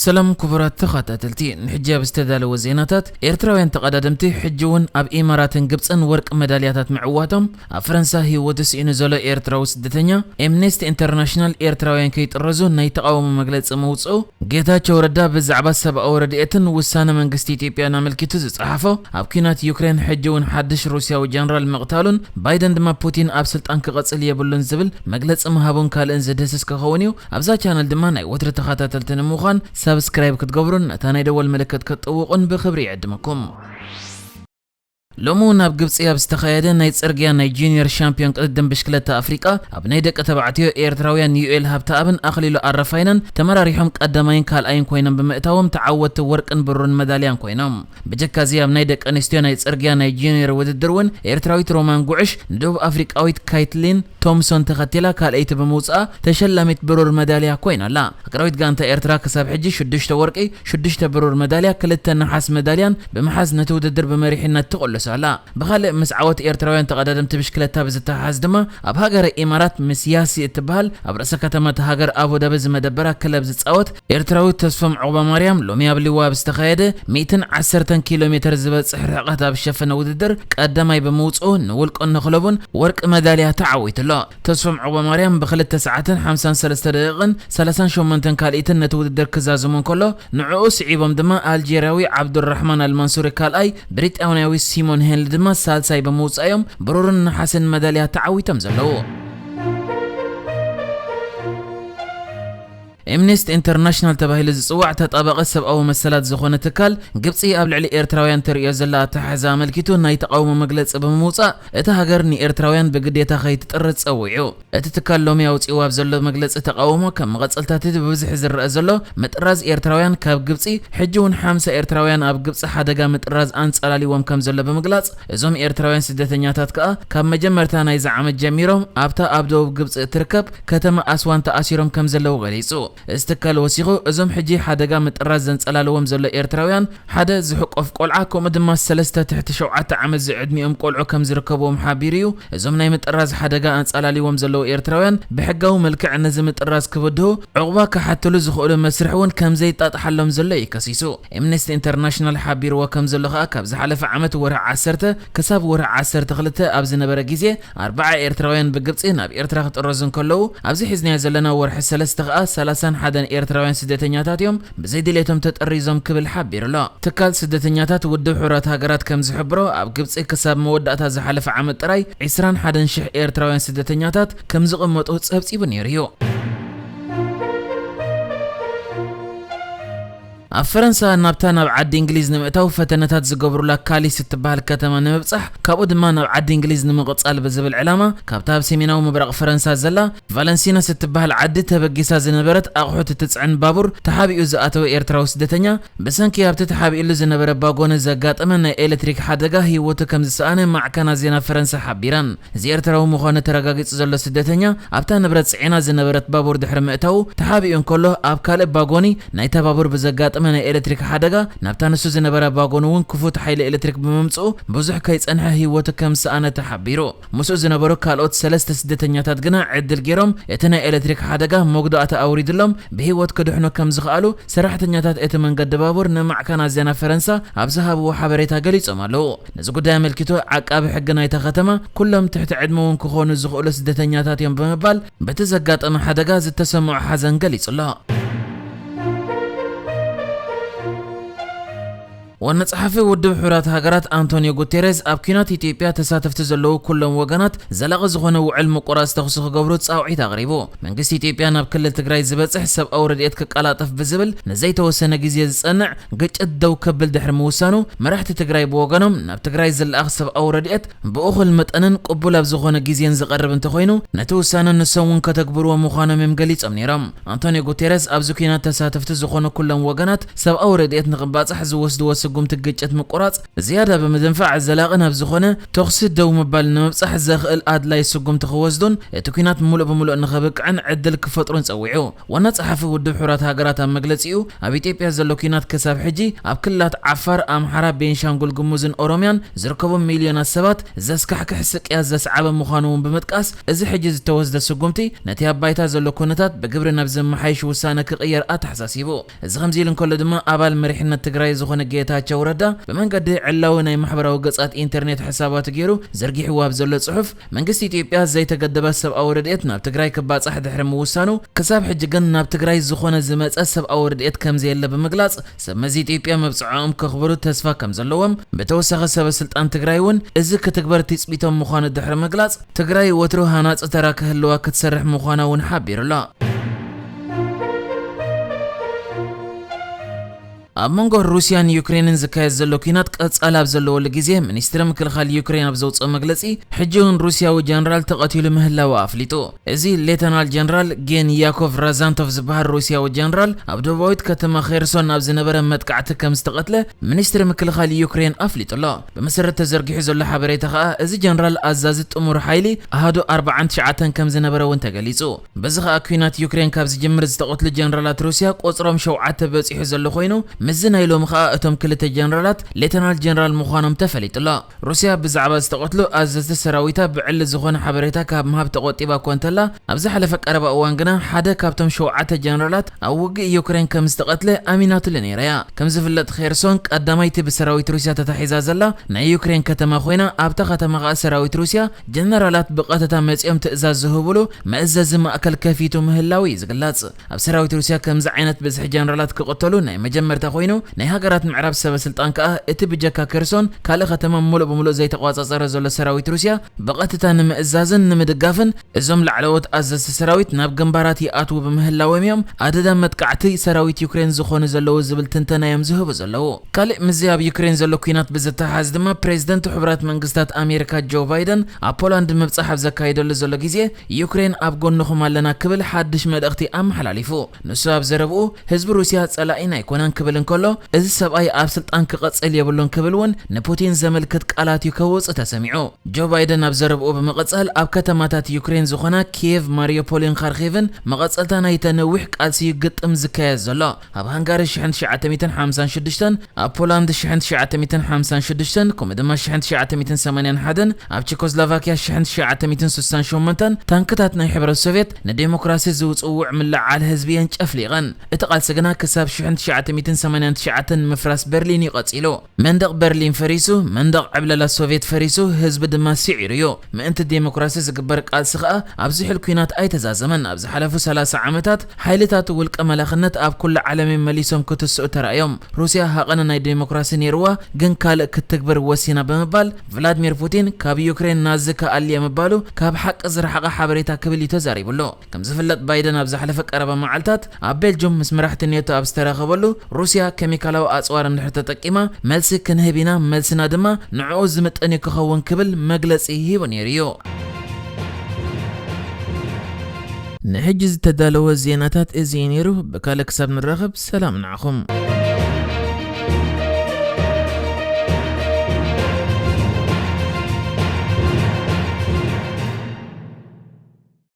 ሰላም ክቡራት ተኸታተልቲ፣ ንሕጂ ኣብ ዝተዳለወ ዜናታት፣ ኤርትራውያን ተቐዳደምቲ ሕጂ እውን ኣብ ኢማራትን ግብጽን ወርቂ መዳልያታት ምዕዋቶም፣ ኣብ ፈረንሳ ህይወቱ ስኢኑ ዘሎ ኤርትራዊ ስደተኛ፣ ኤምነስቲ ኢንተርናሽናል ኤርትራውያን ከይጥረዙ ናይ ተቓውሞ መግለጺ ምውጽኡ፣ ጌታቸው ረዳ ብዛዕባ ሰብኣዊ ረድኤትን ውሳነ መንግስቲ ኢትዮጵያን ኣመልኪቱ ዝጸሓፎ፣ ኣብ ኲናት ዩክሬን ሕጂ እውን ሓድሽ ሩስያዊ ጀነራል ምቕታሉን፣ ባይደን ድማ ፑቲን ኣብ ስልጣን ክቐጽል የብሉን ዝብል መግለጺ ምሃቡን ካልእን ዝድህስስ ክኸውን እዩ። ኣብዛ ቻነል ድማ ናይ ወትሪ ተኸታተልቲ ንምዃን ሳብስክራይብ ክትገብሩን ነታ ናይ ደወል ምልክት ክትጥውቑን ብኽብሪ ይዕድመኩም። ሎሚ እውን ኣብ ግብጺ ኣብ ዝተኻየደ ናይ ጽርግያ ናይ ጁኒየር ሻምፒዮን ቅድድም ብሽክለታ ኣፍሪቃ፣ ኣብ ናይ ደቂ ተባዕትዮ፣ ኤርትራውያን ዩኤል ሃብተኣብን ኣኽሊሉ ኣረፋይነን ተመራሪሖም ቀዳማይን ካልኣይን ኮይኖም ብምእታዎም ተዓወትቲ ወርቅን ብሩርን መዳልያን ኮይኖም። ብጀካ እዚ ኣብ ናይ ደቂ ኣንስትዮ ናይ ጽርግያ ናይ ጁኒየር ውድድር እውን ኤርትራዊት ሮማን ጉዕሽ ንደቡብ ኣፍሪቃዊት ካይትሊን ቶምሶን ተኸቲላ ካልኣይቲ ብምውጽኣ ተሸላሚት ብሩር መዳልያ ኮይና ኣላ። ሃገራዊት ጋንታ ኤርትራ ክሳብ ሕጂ ሽዱሽተ ወርቂ፣ ሽዱሽተ ብሩር መዳልያ፣ ክልተ ነሓስ መዳልያን ብምሓዝ ነቲ ውድድር ብመሪሕነት ትቕልሶ ኣላ። ብኻልእ ምስ ዓወት ኤርትራውያን ተቐዳደምቲ ብሽክለታ ብዝተሓሓዝ ድማ ኣብ ሃገረ ኢማራት ምስ ያሲ እትበሃል ኣብ ርእሰ ከተማ እታ ሃገር ኣቡዳቢ ዝመደበራ ክለብ ዝጻወት ኤርትራዊ ተስፎም ዑቕባማርያም ሎሚ ኣብ ሊዋ ኣብ ዝተኻየደ ሚእትን ዓሰርተን ኪሎ ሜትር ዝበጽሕ ርሕቀት ኣብ ዝሸፈነ ውድድር ቀዳማይ ብምውጽኡ ንውልቁን ንክለቡን ወርቂ መዳልያ ተዓዊቱ ኣሎ። ተስፎም ዑቕባማርያም ብክልተ ሰዓትን ሓምሳን ሰለስተ ደቂቕን ሰላሳን ሸሞንተን ካልኢትን ነቲ ውድድር ክዛዝሙ እንከሎ፣ ንዕኡ ስዒቦም ድማ ኣልጄርያዊ ዓብዱራሕማን ኣልማንሱሪ ካልኣይ፣ ብሪጣንያዊ ሲሞን ሄንል ድማ ሳልሳይ ብምውጻእ እዮም ብሩርን ነሓስን መዳልያ ተዓዊቶም ዘለዉ። ኤምነስቲ ኢንተርናሽናል ተባሂሉ ዝጽዋዕ ተጣባቒ ሰብኣዊ መሰላት ዝኾነ ትካል፣ ግብጺ ኣብ ልዕሊ ኤርትራውያን ተርእዮ ዘላ ኣተሓሕዛ ኣመልኪቱ ናይ ተቓውሞ መግለጺ ብምውጻእ፣ እታ ሃገር ንኤርትራውያን ብግዴታ ከይትጥርዝ ጸዊዑ። እቲ ትካል ሎሚ ኣውጺእዎ ኣብ ዘሎ መግለጺ ተቓውሞ፣ ከም መቐጸልታቲ ብብዝሒ ዝረኣ ዘሎ ምጥራዝ ኤርትራውያን ካብ ግብጺ፣ ሕጂ እውን ሓምሳ ኤርትራውያን ኣብ ግብጺ ሓደጋ ምጥራዝ ኣንጸላልዎም ከም ዘሎ ብምግላጽ፣ እዞም ኤርትራውያን ስደተኛታት ከኣ ካብ መጀመርታ ናይዚ ዓመት ጀሚሮም ኣብታ ኣብ ደቡብ ግብጺ እትርከብ ከተማ ኣስዋን ተኣሲሮም ከም ዘለዉ ገሊጹ። እዚ ትካል ወሲኹ፣ እዞም ሕጂ ሓደጋ ምጥራዝ ዘንጸላልዎም ዘሎ ኤርትራውያን፣ ሓደ ዝሕቆፍ ቆልዓ፣ ከምኡ ድማ ሰለስተ ትሕቲ ሸውዓተ ዓመት ዝዕድሚኦም ቆልዑ ከም ዝርከብዎም ሓቢሩ እዩ። እዞም ናይ ምጥራዝ ሓደጋ ኣንጻላልዎም ዘለዉ ኤርትራውያን፣ ብሕጋዊ መልክዕ ነዚ ምጥራዝ ክብድሁ፣ ዕቑባ ክሓትሉ ዝኽእሉ መስርሕ እውን ከም ዘይጣጥሓሎም ዘሎ እዩ ከሲሱ። ኤምነስቲ ኢንተርናሽናል ሓቢርዎ ከም ዘሎ ከኣ፣ ካብ ዝሓለፈ ዓመት ወርሒ ዓሰርተ ክሳብ ወርሒ ዓሰርተ ክልተ ኣብ ዝነበረ ግዜ፣ ኣርብዓ ኤርትራውያን ብግብጺ ናብ ኤርትራ ክጥረዙ እንከለዉ፣ ኣብዚ ሒዝናዮ ዘለና ወርሒ ሰለስተ ከኣ ሰላሳን ሓደን ኤርትራውያን ስደተኛታት እዮም ብዘይ ድሌቶም ተጠሪዞም ክብል ሓቢሩ ኣሎ። ትካል ስደተኛታት ውድብ ሕቡራት ሃገራት ከም ዝሕብሮ፣ ኣብ ግብጺ ክሳብ መወዳእታ ዝሓለፈ ዓመት ጥራይ ዒስራን ሓደን ሽሕ ኤርትራውያን ስደተኛታት ከም ዝቕመጡ ጸብጺቡ ነይሩ እዩ። ኣብ ፈረንሳ ናብታ ናብ ዓዲ እንግሊዝ ንምእታው ፈተነታት ዝገብሩላ ካሊስ እትበሃል ከተማ ንምብጻሕ፣ ካብኡ ድማ ናብ ዓዲ እንግሊዝ ንምቕጻል ብዝብል ዕላማ፣ ካብታ ኣብ ሰሜናዊ ምብራቕ ፈረንሳ ዘላ ቫለንሲናስ እትበሃል ዓዲ ተበጊሳ ዝነበረት ኣቑሑት እትጽዕን ባቡር ተሓቢኡ ዝኣተወ ኤርትራዊ ስደተኛ፣ ብሰንኪ ኣብቲ ተሓቢኡሉ ዝነበረ ባጎኒ ዘጋጠመ ናይ ኤሌክትሪክ ሓደጋ ህይወቱ ከም ዝሰኣነ ማዕከናት ዜና ፈረንሳ ሓቢረን። እዚ ኤርትራዊ ምዃኑ ተረጋጊጹ ዘሎ ስደተኛ፣ ኣብታ ንብረት ጽዒና ዝነበረት ባቡር ድሕሪ ምእታዉ፣ ተሓቢኡ እንከሎ፣ ኣብ ካልእ ባጎኒ ናይታ ባቡር ብዘጋጠመ ናይ ኤሌክትሪክ ሓደጋ፣ ናብታ ንሱ ዝነበረ ባጎኒ እውን ክፉት ሓይሊ ኤሌክትሪክ ብምምጽኡ፣ ብዙሕ ከይጸንሐ ህይወቱ ከም ዝሰኣነ ተሓቢሩ። ምስኡ ዝነበሩ ካልኦት ሰለስተ ስደተኛታት ግና ዕድል ገይሮም፣ እቲ ናይ ኤሌክትሪክ ሓደጋ መጉዳእቲ ኣውሪድሎም፣ ብህይወት ክድሕኑ ከም ዝኸኣሉ ሰራሕተኛታት እቲ መንገዲ ባቡር ንማዕከናት ዜና ፈረንሳ ኣብ ዝሃብዎ ሓበሬታ ገሊጾም ኣለዉ። ነዚ ጉዳይ ኣመልኪቱ፣ ዓቃቢ ሕጊ ናይታ ከተማ፣ ኩሎም ትሕቲ ዕድመ እውን ክኾኑ ዝኽእሉ ስደተኛታት እዮም ብምባል፣ በቲ ዘጋጠመ ሓደጋ ዝተሰምዖ ሓዘን ገሊጹ ኣሎ። ዋና ጸሓፊ ውድብ ሕቡራት ሃገራት ኣንቶኒዮ ጉቴሬዝ፣ ኣብ ኲናት ኢትዮጵያ ተሳተፍቲ ዘለዉ ኩሎም ወገናት ዘላቒ ዝኾነ ውዕል ምቁራጽ ተኹሲ ክገብሩ ጻውዒት ኣቕሪቡ። መንግስቲ ኢትዮጵያ ናብ ክልል ትግራይ ዝበጽሕ ሰብኣዊ ረድኤት ክቀላጠፍ ብዝብል ንዘይተወሰነ ግዜ ዝጸንዕ ግጭት ደው ከብል ድሕሪ ምውሳኑ፣ መራሕቲ ትግራይ ብወገኖም፣ ናብ ትግራይ ዝለኣኽ ሰብኣዊ ረድኤት ብእኹል መጠንን ቅቡል ኣብ ዝኾነ ግዜን ዝቐርብ እንተኾይኑ፣ ነቲ ውሳነ ንሶም እውን ከተግብርዎ ምዃኖም እዮም ገሊጾም ነይሮም። ኣንቶኒዮ ጉቴረስ፣ ኣብዚ ኲናት ተሳተፍቲ ዝኾኑ ኩሎም ወገናት ሰብኣዊ ረድኤት ንኽባጻሕ ዝወስድዎ ስጉምቲ ግጭት ምቁራጽ ዝያዳ ብምድንፋዕ፣ ዘላቒ ናብ ዝኾነ ተኹሲ ደው ምባል ንምብጻሕ ዘኽእል ኣድላይ ስጉምቲ ክወስዱን እቲ ኲናት ምሉእ ብምሉእ ንኸብቅዕን ዕድል ክፈጥሩን ጸዊዑ። ዋና ጸሓፊ ውድብ ሕቡራት ሃገራት ኣብ መግለጺኡ፣ ኣብ ኢትዮጵያ ዘሎ ኲናት ክሳብ ሕጂ ኣብ ክልላት ዓፋር፣ ኣምሓራ፣ ቤንሻንጉል ጉሙዝን ኦሮምያን ዝርከቡ ሚልዮናት ሰባት ዘስካሕክሕ ስቅያት ዘስዓበ ምዃኑ እውን ብምጥቃስ፣ እዚ ሕጂ ዝተወስደ ስጉምቲ ነቲ ኣብ ባይታ ዘሎ ኩነታት ብግብሪ ናብ ዘመሓይሽ ውሳነ ክቕየር ኣተሓሳሲቡ። እዚ ከምዚ ኢሉ እንከሎ ድማ፣ ኣባል መሪሕነት ትግራይ ዝኾነ ጌታቸው ረዳ ብመንገዲ ዕላዊ ናይ ማሕበራዊ ገጻት ኢንተርኔት ሕሳባቱ ገይሩ ዘርጊሕዎ ኣብ ዘሎ ጽሑፍ፣ መንግስቲ ኢትዮጵያ ዘይተገደበ ሰብኣዊ ረድኤት ናብ ትግራይ ክባጻሕ ድሕሪ ምውሳኑ፣ ክሳብ ሕጂ ግን ናብ ትግራይ ዝኾነ ዝመጸ ሰብኣዊ ረድኤት ከም ዘየለ ብምግላጽ፣ ሰብ መዚ ኢትዮጵያ መብጽዓኦም ከኽብሩ ተስፋ ከም ዘለዎም፣ ብተወሳኺ ሰበ ስልጣን ትግራይ እውን እዚ ክትግበር ትጽቢቶም ምዃኑ ድሕሪ ምግላጽ፣ ትግራይ ወትሩ ሃናጺ ተራ ክህልዋ ክትሰርሕ ምዃና እውን ሓቢሩ ኣሎ። ኣብ መንጎ ሩስያን ዩክሬንን ዝካየድ ዘሎ ኲናት ቀጻሊ ኣብ ዘለወሉ ግዜ፣ ሚኒስትሪ ምክልኻል ዩክሬን ኣብ ዘውጽኦ መግለጺ፣ ሕጂ እውን ሩስያዊ ጀነራል ተቐቲሉ ምህላዉ ኣፍሊጡ። እዚ ሌተናል ጀነራል ጌን ያኮቭ ራዛንቶቭ ዝበሃል ሩስያዊ ጀነራል፣ ኣብ ደቡባዊት ከተማ ኼርሶን ኣብ ዝነበረ መጥቃዕቲ ከም ዝተቐትለ ሚኒስትሪ ምክልኻል ዩክሬን ኣፍሊጡ ኣሎ። ብመሰረት ተዘርጊሑ ዘሎ ሓበሬታ ከኣ፣ እዚ ጀነራል ኣዛዚ ጥሙር ሓይሊ ኣሃዱ ኣርባዓን ትሽዓተን ከም ዝነበረ እውን ተገሊጹ። በዚ ኸኣ፣ ኲናት ዩክሬን ካብ ዝጅምር ዝተቐትሉ ጀነራላት ሩስያ ቁጽሮም ሸውዓተ በጺሑ ዘሎ ኮይኑ፣ ምስዚ ናይ ሎሚ ኸኣ እቶም ክልተ ጀነራላት ሌተናል ጀነራል ምዃኖም ተፈሊጡ ኣሎ። ሩስያ ብዛዕባ ዝተቐትሉ ኣዘዝቲ ሰራዊታ ብዕሊ ዝኾነ ሓበሬታ ካብ ምሃብ ተቖጢባ እኳ እንተላ፣ ኣብ ዝሓለፈ ቀረባ እዋን ግና ሓደ ካብቶም ሸውዓተ ጀነራላት ኣብ ውግእ ዩክሬን ከም ዝተቐትለ ኣሚናትሉ ነይራ እያ። ከም ዝፍለጥ፣ ኼርሶን ቀዳማይቲ ብሰራዊት ሩስያ ተታሒዛ ዘላ ናይ ዩክሬን ከተማ ኮይና፣ ኣብታ ከተማ ኸኣ ሰራዊት ሩስያ ጀነራላት ብቐጥታ መጺኦም ትእዛዝ ዝህብሉ መእዘዚ ማእከል ከፊቱ ምህላው እዩ ዝግለጽ። ኣብ ሰራዊት ሩስያ ከምዚ ዓይነት ብዝሒ ጀነራላት ክቕተሉ ናይ መጀመርታ ኮይኑ፣ ናይ ሃገራት ምዕራብ ሰበ ስልጣን ከኣ እቲ ብጀካ ኬርሶን ካልእ ከተማ ምሉእ ብምሉእ ዘይተቆጻጸረ ዘሎ ሰራዊት ሩስያ ብቐጥታ ንምእዛዝን ንምድጋፍን እዞም ላዕለዎት ኣዘዝቲ ሰራዊት ናብ ግንባራት ይኣትዉ ብምህላዎም እዮም ኣደዳ መጥቃዕቲ ሰራዊት ዩክሬን ዝኾኑ ዘለዉ ዝብል ትንተና እዮም ዝህቡ ዘለዉ። ካልእ ምስዚ ኣብ ዩክሬን ዘሎ ኲናት ብዝተሓሓዝ ድማ፣ ፕሬዝደንት ሕቡራት መንግስታት ኣሜሪካ ጆ ባይደን ኣብ ፖላንድ ምብጻሕ ኣብ ዘካየደሉ ዘሎ ግዜ፣ ዩክሬን ኣብ ጎንኹም ኣለና ክብል ሓድሽ መልእኽቲ ኣመሓላሊፉ። ንሱ ኣብ ዘረብኡ፣ ህዝቢ ሩስያ ጸላኢና ኣይኮነን ክብል እንከሎ፣ እዚ ሰብኣይ ኣብ ስልጣን ክቐጽል የብሉን ክብል እውን ንፑቲን ዘመልክት ቃላት እዩ ከውጽእ ተሰሚዑ። ጆ ባይደን ኣብ ዘረብኡ ብምቕጻል፣ ኣብ ከተማታት ዩክሬን ዝኾና ኪየቭ፣ ማሪዮፖልን ካርኪቭን መቐጸልታ ናይተ ነዊሕ ቃልሲ እዩ ግጥም ዝካየድ ዘሎ። ኣብ ሃንጋሪ ሽሕን ትሽዓተ ሚእትን ሓምሳን ሽዱሽተን፣ ኣብ ፖላንድ ሽሕን ትሽዓተ ሚእትን ሓምሳን ሽዱሽተን፣ ከምኡ ድማ ሽሕን ትሽዓተ ሚእትን ሰማንያን ሓደን፣ ኣብ ቸኮስሎቫኪያ ሽሕን ትሽዓተ ሚእትን ስሳን ሸሞንተን፣ ታንክታት ናይ ሕብረት ሶቭየት ንዴሞክራሲ ዝውጽውዕ ምልዕዓል ህዝቢ እየን ጨፍሊቐን። እቲ ቃልሲ ግና ክሳብ ሽሕን ትሽዓተ ሚእትን ሰማንያን ትሽዓተን ምፍራስ በርሊን እዩ ቀጺሉ። መንደቕ በርሊን ፈሪሱ፣ መንደቕ ዕብለላ ሶቭየት ፈሪሱ፣ ህዝቢ ድማ ስዒሩ እዩ። ምእንቲ ዴሞክራሲ ዝግበር ቃልሲ ከኣ ኣብ ዝሑል ኲናት ኣይተዛዘመን። ኣብ ዝሓለፉ ሰላሳ ዓመታት ሓይልታት ውልቀ መላኽነት ኣብ ኩሉ ዓለም መሊሶም ክትስኡ ተራእዮም። ሩስያ ሃቐነ ናይ ዴሞክራሲ ነይርዋ፣ ግን ካልእ ክትግብር ወሲና ብምባል፣ ቭላድሚር ፑቲን ካብ ዩክሬን ናዚ ክኣሊ እየ ምባሉ ካብ ሓቂ ዝረሓቐ ሓበሬታ ክብል እዩ ተዛሪቡሉ። ከም ዝፍለጥ፣ ባይደን ኣብ ዝሓለፈ ቀረባ መዓልታት ኣብ ቤልጁም ምስ መራሕቲ ኔቶ ኣብ ዝተራኸበሉ፣ ሩስያ ኬሚካላዊ ኣጽዋር እንድሕር ተጠቂማ፣ መልሲ ክንህብ ኢና፣ መልስና ድማ ንዕኡ ዝምጥን እዩ ክኸውን ክብል መግለጺ ሂቡ ነይሩ እዩ። ንሕጂ ዝተዳለወ ዜናታት እዚ እዩ ነይሩ። ብካልእ ክሳብ ንራኸብ፣ ሰላም ንዓኹም።